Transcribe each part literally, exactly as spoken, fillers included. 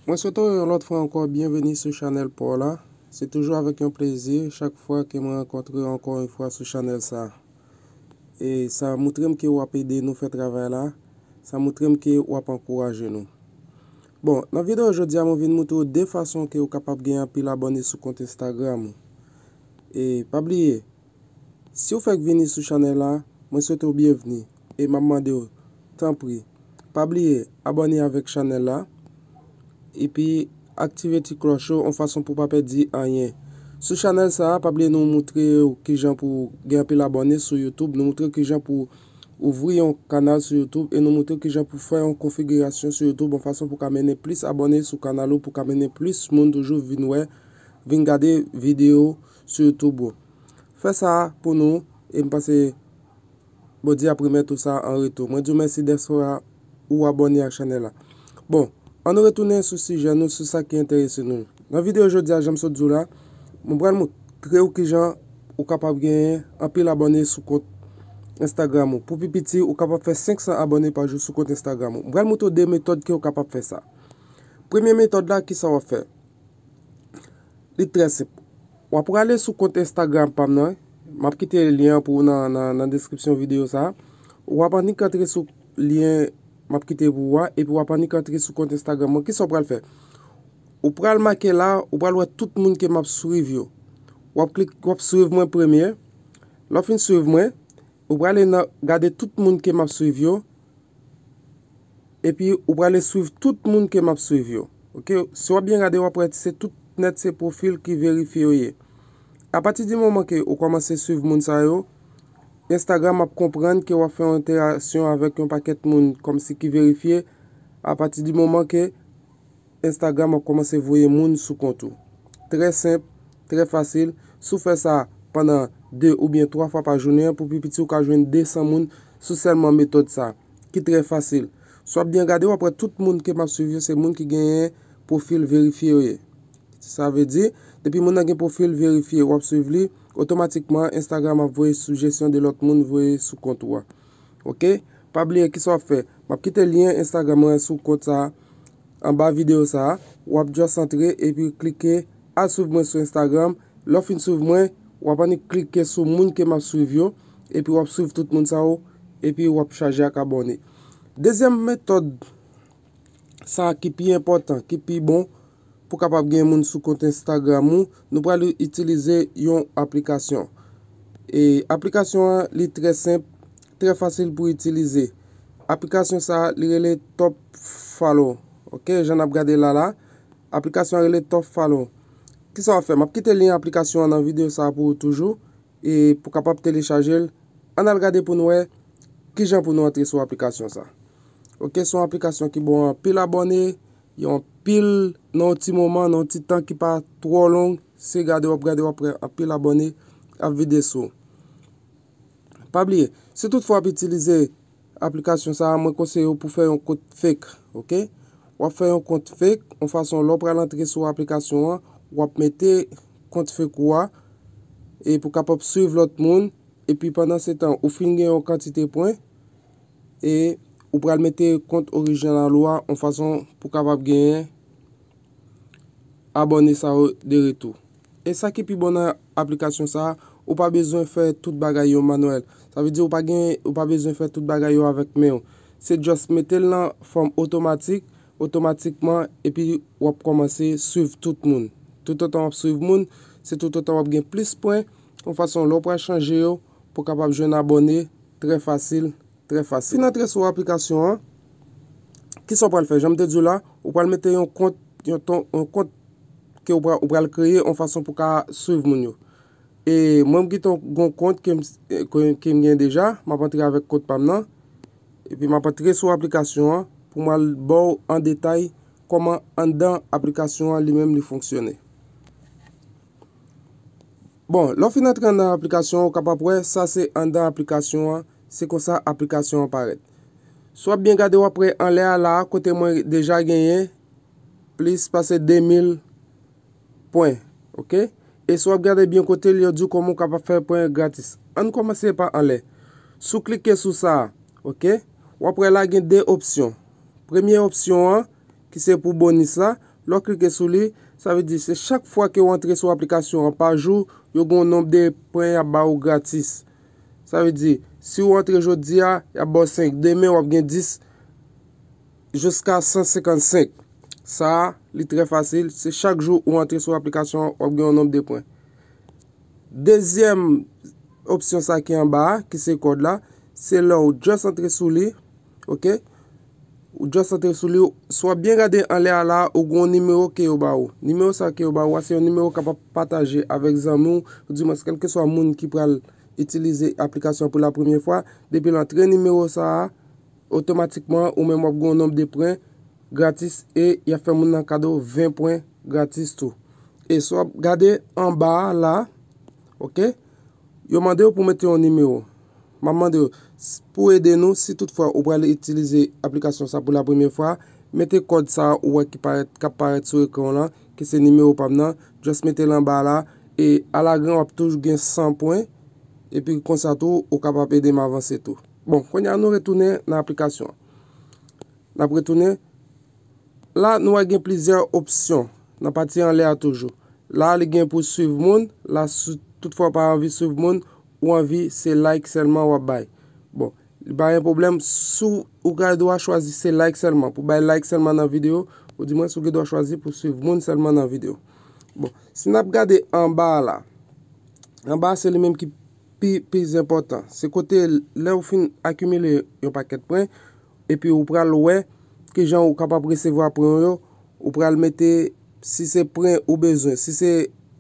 Mwen swete w yon lòt fwa ankò byenveni sou chanèl pa w la. Se toujou avèk yon plezi chak fwa ke mwen rankontre w ankò yon fwa sou chanèl sa. E sa montre m ke w ap ede nou fè travay la. Sa montre m ke w ap ankouraje nou. Bon, nan videyo jodi a, mwen vin montre w de fason ke w kapab gen anpil abòne sou kont Instagram ou. E pa bliye, si w fèk vini sou chanèl la, mwen swete w byenvni. E m ap mande w, tanpri, pa bliye abòne avèk chanèl la. Epi aktive ti klòch yo yon fason pou w pa pèdi anyen. Sou chanèl sa a, pa bliye nou montre w kijan pou w gen anpil abòne sou YouTube. Nou montre w kijan pou w ouvri yon kanal sou YouTube e nou montre w kijan pou w fè yon konfigirasyon sou YouTube yon fason pou w ka mennen plis abòne sou kanal ou, pou w ka mennen plis moun toujou vin wè, vin gade videyo sou YouTube ou. Fè sa pou nou e m panse Bondye ap remèt ou sa an retou. Mwen di w mèsi dèske w abòne ak chanèl la. Bon, ann nou retounen sou sijè nou, sou sa ki enterese nou. Nan videyo jodi a, jan m sot di w la, mwen pral montre w kijan ou kapab genyen anpil abòne sou kont Instagram ou. Pou pi piti, ou kapab fè senk san abòne pa jou sou kont Instagram ou. Mwen pral montre w de metòd ke w kapab fè sa. Premye metòd la, kisa w ap fè? Li trè senp. W ap prale sou kont Instagram pa m nan. M ap kite lyen an pou ou nan, nan, nan deskripsyon videyo sa a. W ap annik antre sou lyen m ap kite pou ou a, epi w ap annik antre sou kont Instagram mwen. Kisa w pral fè? Ou pral make la, ou pral wè tout moun ke m ap swiv yo. W ap klik, w ap swiv mwen premye. Lè w fin swiv mwen, ou prale nan gade tout moun ke m ap swiv yo. Epi ou prale swiv tout moun ke m ap swiv yo. Oke, si w ap byen gade, w ap wè se tout nèt se pwofil ki verifye yo ye. Apati di moman ke ou kòmanse swiv moun sa yo, Instagram ap konprann ke w ap fè yon entèraksyon avèk yon pakèt moun kòmsi ki verifye. Apati di moman ke Instagram ap kòmanse voye moun sou kont ou. Trè senp, trè fasil. Si w fè sa pandan de oubyen twa fwa pa jounen an, pou pi piti ou ka jwenn de san moun sou sèlman metòd sa, ki trè fasil. Si w ap byen gade, w ap wè tout moun ke m ap swiv yo, se moun ki genyen pwofil verifye yo ye. Sa vle di, depi moun nan gen pwofil verifye, w ap swiv li, otomatikman Instagram ap voye sijesyon de lòt moun voye sou kont ou a. Oke? Pa bliye kisa w ap fè. M ap kite lyen Instagram mwen sou kont sa a, anba videyo sa a. W ap just antre epi klike al swiv mwen sou Instagram. Lè w fin swiv mwen, w ap annik klike sou moun ke m ap swiv yo, epi w ap swiv tout moun sa yo, epi w ap chaje ak abòne. Dezyèm metòd sa ki pi enpòtan, ki pi bon, pou kapab gen moun sou kont Instagram ou, nou pral itilize yon aplikasyon. E aplikasyon an, li trè senp, trè fasil pou itilize. Aplikasyon sa, li rele Top Follow. Oke, jan n ap gade la la, aplikasyon an rele Top Follow. Kisa w ap fè? M ap kite lyen aplikasyon an nan videyo sa pou ou toujou. E pou kapab telechaje l, ann al gade pou n wè kijan pou nou antre sou aplikasyon sa. Oke, se yon aplikasyon ki ba w anpil abòne, yon pil nan yon ti moman, nan yon ti tan ki pa twò long. Se gade w ap gade, w ap wè anpil abòne ap vide sou ou. Pa bliye, si toutfwa w ap itilize aplikasyon sa a, mwen konseye w pou fè yon kont fake, oke? W ap fè yon kont fake, yon fason lè w pral antre sou aplikasyon an, w ap mete kont fake ou a, e pou kapab swiv lòt moun, epi pandan se tan, ou fin gen yon kantite pwen, e ou pral mete kont orijinal ou a, yon fason pou kapab genyen abòne sa yo de retou. E sa ki pi bon nan aplikasyon sa a, ou pa bezwen fè tout bagay yo manyèl. Sa vle di ou pa gen, ou pa bezwen fè tout bagay yo avèk men w. Se just mete l nan fòm otomatik, otomatikman, epi w ap kòmanse swiv tout moun. Toutotan w ap swiv moun, se toutotan w ap gen plis pwen, yon fason lè w pral chanje yo, pou w kapab jwenn abòne trè fasil, trè fasil. Fin antre sou aplikasyon an, kisa w pral fè? Jan m te di w la, ou pral mete yon kont, yon ton, yon kont ke w pral, ou pral kreye yon fason pou w ka swiv moun yo. E mwen, m gentan gen yon kont ke m, ke, ke m gen deja, m ap antre avèk kont pa m nan. Epi m ap antre sou aplikasyon an pou m al ba w an detay kòman anndan aplikasyon an li menm li fonksyone. Bon, lè w fin antre anndan aplikasyon an, ou kapab wè sa se anndan aplikasyon an, se konsa aplikasyon an parèt. Si w ap byen gade, w ap wè anlè a la a, kote mwen deja genyen plis pase de mil pwen, oke? E si w ap gade byen kote l, yo di w kòman w kapab fè pwen gratis. Ann kòmanse pa anlè. Si w klike sou sa a, oke? W ap wè la gen de opsyon. Premye opsyon an, ki se pou bonis la, Lè w klike sou li, sa vle di se chak fwa ke w antre sou aplikasyon an pa jou, yo gen yon nonb de pwen y ap ba ou gratis. Sa vle di, si w antre jodi a, y ap ba w senk, demen w ap gen dis, jiska san senkannsenk. Sa a, li trè fasil, se chak jou ou antre sou aplikasyon an, w ap gen yon nonb de pwen. Dezyèm opsyon sa ki anba a, ki se kòd la, se lè w just antre sou li, oke? Ou just antre sou li, si w ap byen gade anlè a la, ou gen yon nimewo ke yo ba ou. Nimewo sa ke yo ba ou a, se yon nimewo w kapab pataje avèk zanmi w, oudimwens kèlkeswa moun ki pral itilize aplikasyon pou la premyè fwa. Depi l antre nimewo sa a, otomatikman, ou menm w ap gen yon nonb de pwen gratis e y ap fè moun nan kado ven pwen gratis tou. E si w ap gade anba a la, oke, yo mande w pou mete yon nimewo. M ap mande w, s- pou ede nou, si toutfwa ou pral itilize aplikasyon sa pou la premyè fwa, mete kòd sa ou wè ki parèt, k ap parèt sou ekran w lan, ki se nimewo pa m nan, just mete l anba la, e alagren w ap toujou gen san pwen, epi konsa tou, ou kapab ede m avanse tou. Bon, kounye a nou retounen nan aplikasyon an. N ap retounen. La, nou wè gen plizyè opsyon nan pati anlè a toujou. La, li gen pou swiv moun. La, si toutfwa w pa anvi swiv moun, ou anvi se like sèlman w ap bay. Bon, li pa gen pwoblèm. Si w, ou gen dwa chwazi se like sèlman, pou bay like sèlman nan videyo, oudimwens ou gen dwa chwazi pou swiv moun sèlman nan videyo. Bon, si n ap gade anba a la, anba a se li menm ki pi, pi enpòtan. Se kote lè ou fin akimile yon pakèt pwen, epi ou pral wè kijan ou kapab resevwa pwen w yo, ou pral mete, si se pwen ou bezwen, si se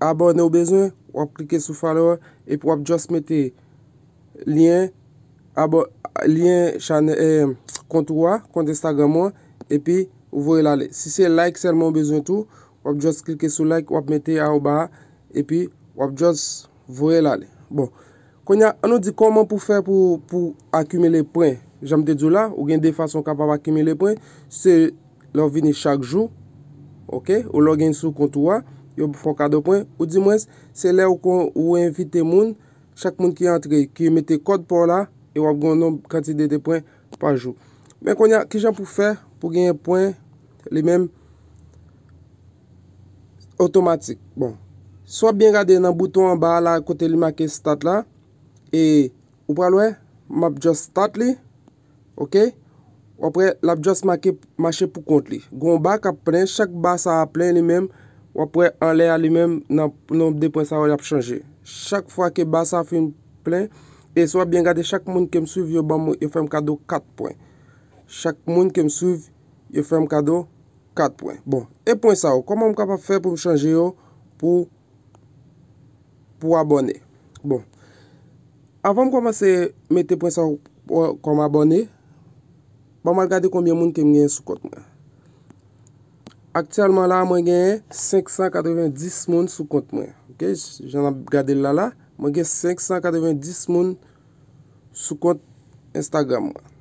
abòne ou bezwen, w ap klike sou follower, epi w ap just mete lyen, abò, lyen chanèl, eh, kont ou a, kont Instagram ou an, epi ou voye l ale. Si se like sèlman ou bezwen tou, w ap just klike sou like, w ap mete awoba a, epi w ap just voye l ale. Bon, kounye a, an nou di kòman pou fè pou, pou akimile pwen. Jan m te di w la, ou gen de fason w kapab akimile pwen. Se lè w vini chak jou, oke, ou login sou kont ou a, yo fè w kado pwen, oudimwens, se lè ou kon, ou envite moun, chak moun ki antre, ki mete kòd pa w la, e w ap gen yon nonb kantite de pwen pa jou. Men kounye a, kijan pou fè pou genyen pwen li menm otomatik? Bon, si w ap byen gade nan bouton anba a la, kote li make start la, e ou pral wè, m ap just start li, oke? W ap wè, l ap just make, mache pou kont li. Gon ba k ap plen, chak ba sa a plen li menm, w ap wè anlè a li menm, nan nonb de pwen sa yo, l ap chanje. Chak fwa ke ba sa fin plen, e si w ap byen gade, chak moun ke m swiv, yo ban m, yo fè m kado kat pwen. Chak moun ke m swiv, yo fè m kado kat pwen. Bon, e pwen sa yo, kòman m kapab fè pou m chanje yo pou, pou abòne? Bon, avan m kòmanse mete pwen sa yo kòm abòne, ban m al gade konbyen moun ke m genyen sou kont mwen. Aktyèlman la, mwen genyen senk san katrevenndis moun sou kont mwen. Oke, jan n ap gade l la la, mwen gen senk san katrevenndis moun sou kont Instagram mwen.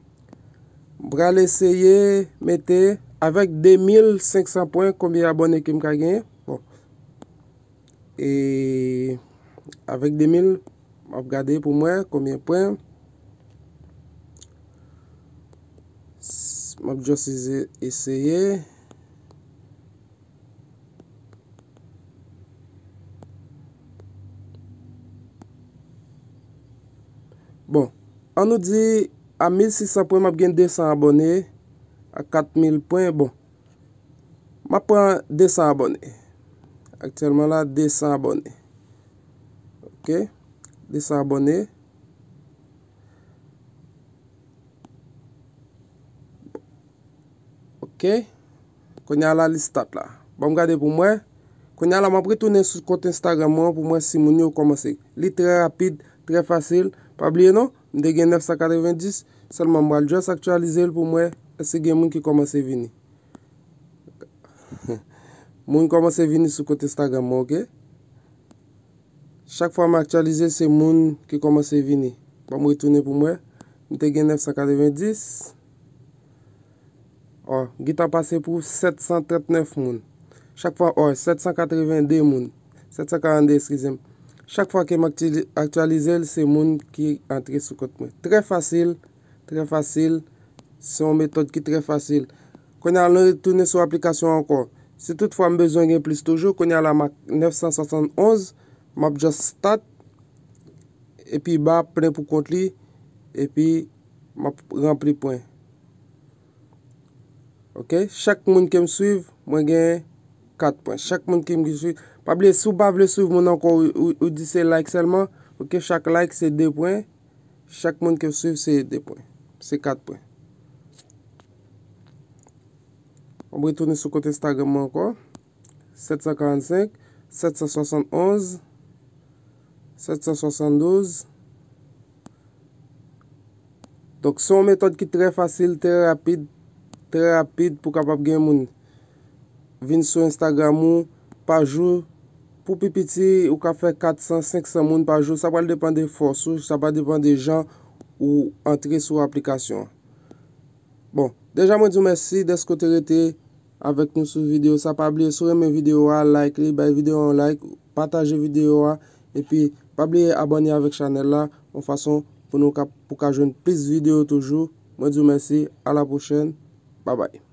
M pral eseye mete avèk de mil senk san pwen, konbyen abòne ke m ka genyen. Bon. E avèk de mil, m ap gade pou m wè konbyen pwen. S- M ap just ese- eseye. Bon, an nou di a mil sis san pwen, m ap gen de san abòne, a kat mil pwen, bon. M ap pran de san abòne. Aktyèlman la, de san abòne. Oke, de san abòne. Oke. Kounye a la, li start la. Ban m gade pou m wè. Kounye a la, m ap retounen sou kont Instagram mwen pou m wè si moun yo kòmanse. Li trè rapid, trè fasil. Pa bliye non, m te gen nèf san katrevenndis, sèlman m pral just aktyalize l pou m wè èske gen moun ki kòmanse vini. Moun kòmanse vini sou kont Instagram mwen, oke? Chak fwa m aktyalize, se moun ki kòmanse vini. Ban m retounen pou m wè. M te gen nèf san katrevenndis. Ò, gentan pase pou sèt san trannèf moun. Chak fwa, ò, sèt san katrevenndi moun. Sèt san karannde, eskize m. Chak fwa ke m aktyali- aktyalize l, se moun ki antre sou kont mwen. Trè fasil, trè fasil. Se yon metòd ki trè fasil. Kounye a, nou retounen sou aplikasyon an ankò. Si toutfwa m bezwen gen plis toujou, kounye a la m ak nèf san swasann onz, m ap just start, epi ba ap plen pou kont li, epi m ap ranpli pwen. Ok, chak moun ke m swiv, mwen gen kat pwen. Chak moun ke m swiv, pa bliye, si w pa vle swiv moun ankò, ou, ou, ou di se like sèlman, ok, chak like se de pwen. Chak moun ke w swiv se de pwen. Se kat pwen. M ap retounen sou kont Instagram mwen ankò. Sèt san karannsenk, sèt san swasann onz, sèt san swasann douz. Donk, se yon metòd ki trè fasil, trè rapid, trè rapid pou kapab gen moun vin sou Instagram ou pa jou. Pou pi piti, ou ka fè kat san, senk san moun pa jou. Sa pral depann de fòs ou, sa pral depann de jan ou antre sou aplikasyon an. Bon, deja mwen di w mèsi dèske w te rete avèk nou sou videyo sa. Pa bliye, si w renmen videyo a, like li, bay videyo a yon like, pataje videyo a, epi pa bliye abòne avèk chanèl la, yon fason pou nou ka, pou ka jwenn plis videyo toujou. Mwen di w mèsi, a la pwochèn, babay.